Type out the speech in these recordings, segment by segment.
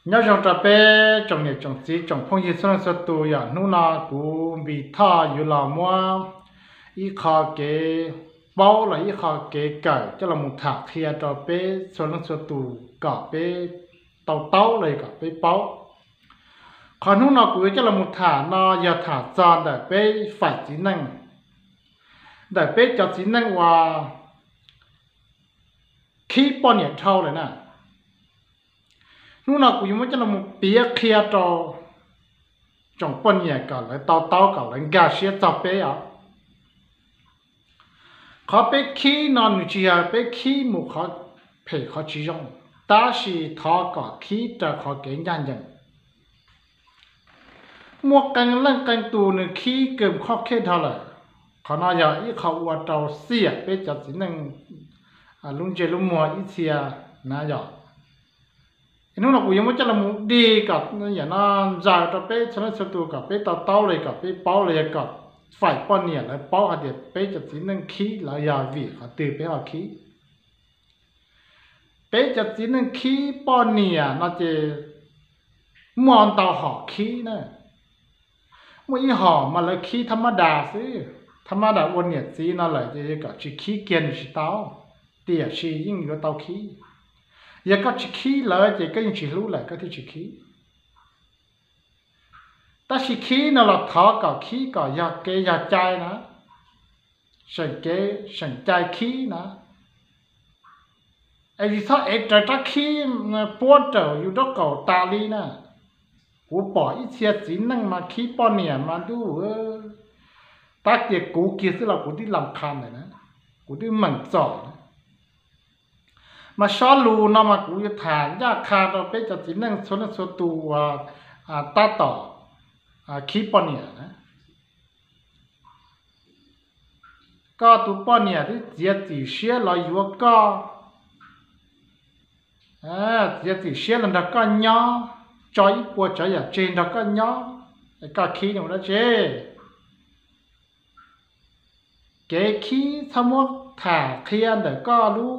Nyob zoo rau peb tsoom niam tsoom txiv tsoom phooj ywg txhua leej txhua tus, yog hnub no kuv Npis Thoj yuav los muab ib qho kev paub los ib qho kev kawm coj los mus tham qhia rau peb txhua leej txhua tus kom peb tau taub los yog kom peb paub. Qhov hnub no kuv yuav coj los mus tham no yog tham txog ntawm peb faim txiv neej, ntawm peb cov txiv neej uas khib poj niam dhau lawm na. Hnub no kuv yuav muab coj los mus piav qhia rau tsoom poj niam kom lawv tau taub kom lawv nkag siab txog peb os. Qhov peb khib no nws tsis yog peb khib mus qhov phem qhov tsis zoo, tab sis thov kom khib raws qhov kev ncaj ncees. Muaj qee leej qee tus nws khib kawg khoj khej dhau lawm. Qhov no yog ib qho ua rau xiam peb cov txiv neej lub ntsej lub muag ib txhia na yom. Hnub no kuv yuav muab coj los mus dig kom yam no ntsaws rau peb txhua leej txhua tus kom peb tau taub los kom peb paub los yog kom faim poj niam lawv paub hais tias peb cov txiv neej khib lawv yog vim qhov twg peb ho khib. Peb cov txiv neej khib poj niam no ces muaj ntau hom khib na. Muaj ib hom mas lawv khib thab mab das xwb, thab mab das ua niam txiv no lawm ces yog kom tsis khib kiag nws tsis tau, tiam sis yeej yuav tau khib. Yog koj tsis khib lawv ces koj yeej tsis hlub lawm koj thiaj tsis khib. Tab sis khib no los thov kom khib kom yog kev yog cai na, seem kev seem cai khib na. Es tsis txhob ev raws rab khib puab raws yus nraub qaum tas li na. Kuv pom ib txhia txiv neej mas khib poj niam mas ntuj, tab tias kuv kiag xwb los kuv twb lam qha ntawm na, kuv twb meem txom na. Mas sob lus no mas kuv yuav tham ncaj qha rau peb cov txiv neej txhua leej txhua tus uas tab tom khib poj niam na. Koj tus poj niam twb txiav txim siab los yuav koj, txiav txim siab los nrog koj nyob, tso ib puas tsav yam tseg nrog koj nyob, es koj khib nws ua dab tsi? Kev khib txhob muab tham qhia ntawm koj lub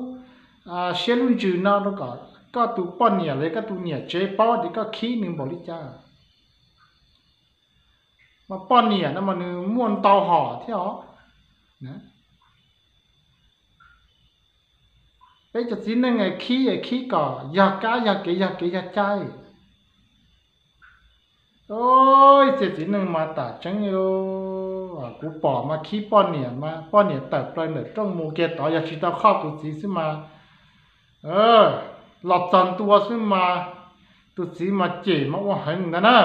siab lub ntsws no rau kom koj tus poj niam los yog koj tus niam tsev paub tias koj khib nws npaum li cas. Mas poj niam no mas nws muaj ntau hom thiab os. Peb cov txiv neej khib es khib kom yog kab yog kev yog kev yog cai. Ib txhia txiv neej mas tam tseeb, kuv pom mas khib poj niam mas poj niam tawm plaws ntawm rooj mus kiag tod, yog tsis tau qhov tus txiv xwb mas los txog ntua xwb mas tus txiv mas cem mas ua heev ntag na.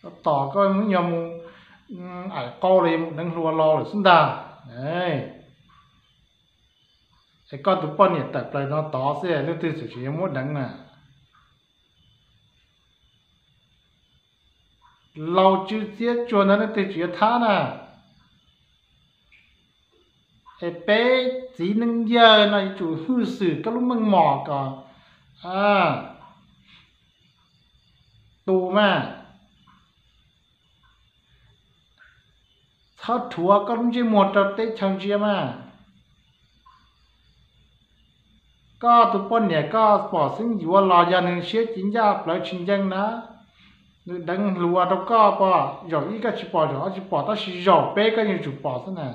Tab tom koj yog mus aim qau los yog mus deev hluas los lawm xwb ntag. Es koj tus poj niam tawm plaws no tod xwb leej twg txawm tsis yuav muab deev na? Laus tsw txiab tsuag ntawd leej twg tsis yuav thab na? Es peb txiv neej yawg no yuav tsum hwj xwm koj lub meej mom kom tu mas. Txhob rhuav koj lub ntsej muag rau teb chaws ntsia mas. Koj tus poj niam koj pom xeeb yuav los yog nws siab ci ncaj plawv tsis ncees na, nws deev hluas rau koj pom, zaum ib koj tsis pom, zaum ob tsis pom, tab sis zaum peb koj yeej tsum pom xwb na.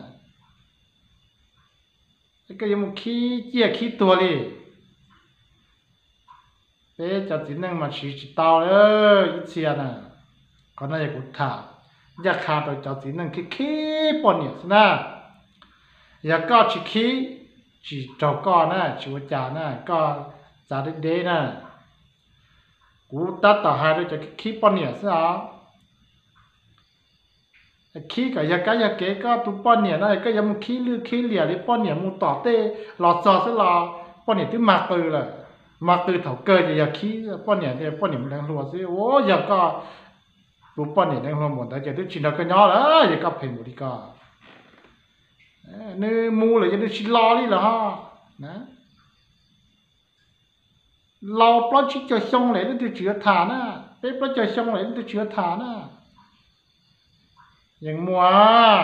Koj yuav mus khib ciaj khib tuag li. Peb cov txiv neej mas siv tsis tau ib txhia na. Qhov no yog kuv tham ncaj qha rau cov txiv neej khib khib poj niam xwb na. Yog koj tsis khib, tsis raug koj na, tsis ua cas na, koj txav deb deb na. Kuv tab tom hais rau cov khib poj niam xwb os. Khib kom yog kab yog kev, koj tus poj niam no koj yuav mus khib lwj khib liam li poj niam mus tom tej los txog xwb los poj niam twb mag qw lawm. Mag qw thaum kawg ces yog khib poj niam, poj niam mus deev hluas xwb. Ua yog koj tus poj niam deev hluas npaum ntawd ces twb tsis nrog koj nyob lawm, yog koj phem npaum li ko. Nws mus lawm ces nws tsis los li lawm ho. Laus plaub tsib caug xyoo lawm leej twg tsis yuav tham na, peb plaub caug xyoo lawm leej twg tsis yuav tham na. Yeej muaj,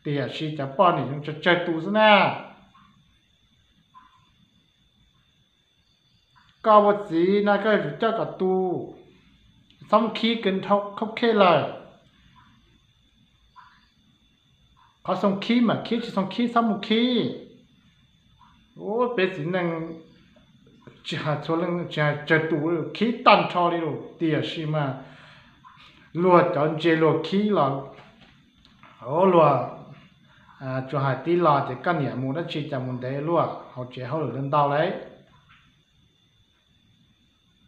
tiam sis cov poj niam yeej tsawg tsawg tus xwb na. Koj ua txiv na koj yuav tsum coj kom tu, txhob mus khib kawg dhau khab khej lawm. Qhov xoo khib mas khib, tsis xoo khib txhob mus khib. Peb txiv neej tsis hais txhua leej tsis hais tsawg tus khib tag nrho li lawm, tiam sis mas luag cov ntse luag khib los luag tsuas hais tib lo ces koj niam mus dab tsi cas mus ntev luaj, hauv tsev hauj lwm ntau lawm.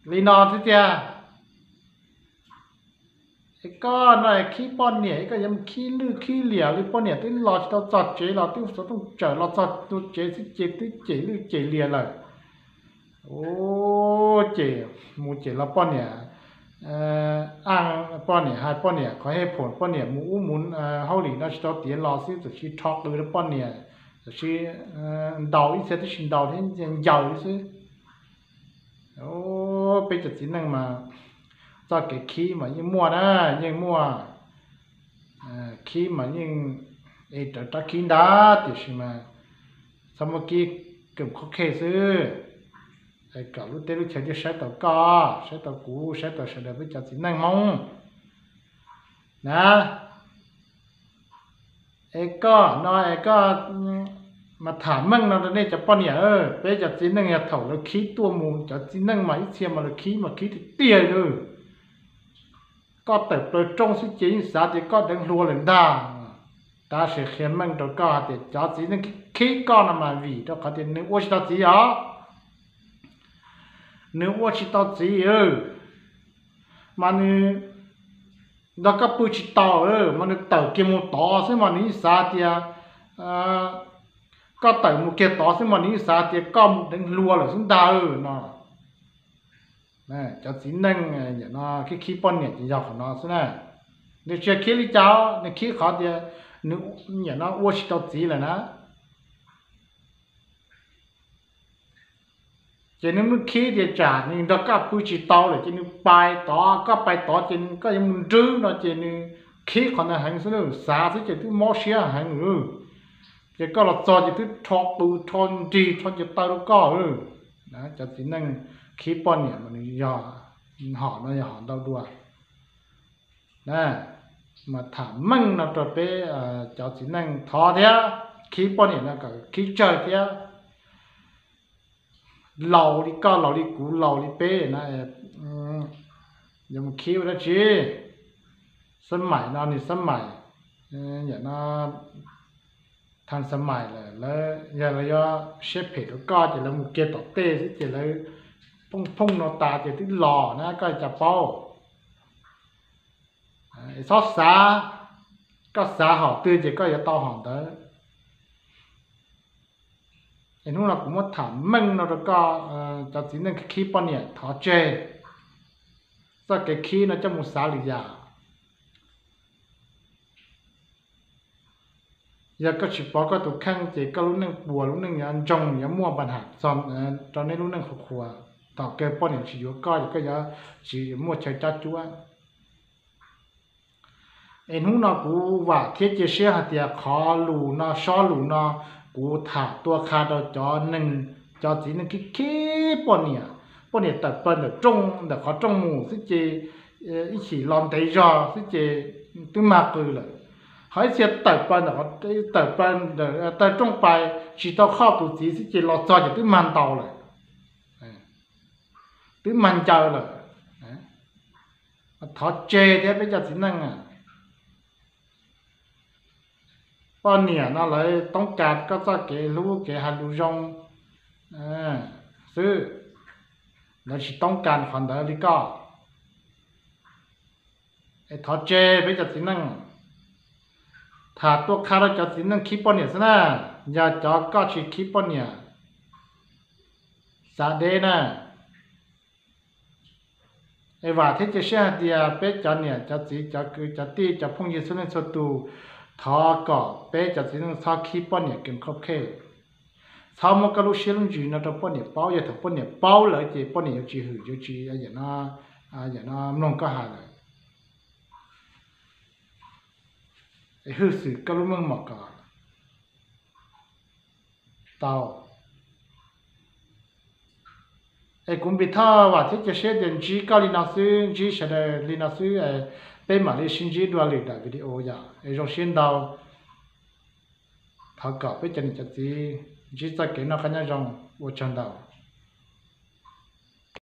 Li no thiab tiag. Es koj no khib poj niam, koj yuav mus khib lwj khib liam li, poj niam twb los tsis tau txog tsev los twb xov tooj tsawm los txog tsev xwb ces twb cem lwj cem liam lawm. Ua ces mus ces los poj niam, poj niam hais poj niam qhov hej phoom, poj niam mus ub mus hauj lwm no tsis tau tiav los xwb, txawm sis rho qw rau poj niam, txawm sis ntaus ib txhia tib si ntaus thiab ncaws xwb. Peb cov txiv neej mas txoj kev khib mas yeej muaj na, yeej muaj. Khib mas yeej es rawv rab khib ntag, tiam sis mas txhob muab khib kawm khab khej xwb, es kom lub teb lub chaw thiaj saib tau koj, saib tau kuv, saib tau sawv daws peb cov txiv neej Hmoob na. Es koj no es koj mas tham meej no rau nej cov poj niam, peb cov txiv neej yog thaum lawv khib tuaj mus, cov txiv neej mas ib txhia mas lawv khib mas khib tiag tiag li. Koj tawm plaws rooj xwb ces yeej xav tias koj deev hluas lawm ntag. Tab sis qhia meej rau koj hais tias cov txiv neej khib koj no mas vim rau qhov tias nws ua tsis tau txiv os. Nws ua tsis tau txiv, mas nws nrog koj pw tsis tau, mas nws tawm kiag mus tod xwb mas nws yeej xav tias, koj tawm mus kiag tod xwb mas nws yeej xav tias koj mus deev hluas lawm xwb ntag no. Cov txiv neej khib khib poj niam ces yog qhov no xwb na. Nws tsis yog khib li cas, nws khib qhov tias nws nim no ua tsis tau txiv lawm na. Ces nws muab khib tias tsam nws nrog koj pw tsis tau lawm ces nws pais tod, koj pais tod ces koj yuav mus nrwb no ces nws khib qhov ntawd heev xwb, xav xwb ces twb mob siab heev lawm. Ces koj los txog ces twb rho qws rho nrig rho ncaws taw rau koj. Cov txiv neej khib poj niam mas nws yog hom no yog hom ntau dua. Mas tham meej no rau peb cov txiv neej thov thiab, khib poj niam no kom khib tsawg thiab. Laus li koj, laus li kuv, laus li peb na, yuav mus khib ua dab tsi? Xab maim no nws xab maim, yam no than xab maim lawm, lawv yog lawv yuav siab phem rau koj ces lawv mus kiag tom tej xwb ces lawv phooj phooj no tas ces twb los na, koj cas paub. Txhob xav, koj xav hom twg ces koj yuav tau hom ntawd. Es hnub no kuv muab tham meej no rau koj, cov txiv neej khib poj niam thov tseg txoj kev khib no coj mus xav lwm yam. Yog koj tsis pov koj tus kheej ces koj lub neej puas lub neej yuav ntsoog, yuav muaj npa ham txog rau nej lub neej qhuas qhuas. Thaum kawg poj niam tsis yuav koj ces koj yuav tsis muaj chaw cab cuab. Es hnub no kuv vam thiab cia siab hais tias qhov lus no, sob lus no, kuv tham tuaj qha rau cov neeg, cov txiv neej khib khib poj niam. Poj niam tawm plaws ntawm rooj, ntawm qhov rooj mus xwb ces ib chim los ntev zog xwb ces twb mag qw lawm. Ho ib txhia tawm plaws ntawm, tawm plaws ntawm taw rooj pais tsis tau khoj tus txiv xwb ces los txog ces twb mag ntaus lawm, twb mag ncaws lawm. Thov tseg thiab peb cov txiv neej. Poj niam no lawv toob kas koj txoj kev hlub kev hais lus zoo xwb, lawv tsis toob kas qhov ntawd li koj. Es thov tseg peb cov txiv neej. Tham tuaj qha rau cov txiv neej khib poj niam xwb na, yog cov koj tsis khib poj niam, xav deb na. Es vam thiab cia siab hais tias peb cov niam cov txiv cov kwv cov tij cov phooj ywg txhua leej txhua tus, thov kom peb cov txiv neej txhob khib poj niam kees khov khej. Txhob muab koj lub siab lub ntsws no rau poj niam paub, yog thaum poj niam paub lawm ces poj niam yuav tsis hwm, yuav tsis, yam no mloog koj hais lawm. Es hwj xwm koj lub meej mom kom tau. Es kuv Npis Thoj vam thiab cia siab tias ntsib koj li no xwb, ntsib sawv daws li no xwb, peb mam li sib ntsib dua lwm daim video yom. Es zoo siab ntau, thov kom peb cov niam cov txiv ntsib txoj kev noj qab nyob zoo, ua tsaug ntau.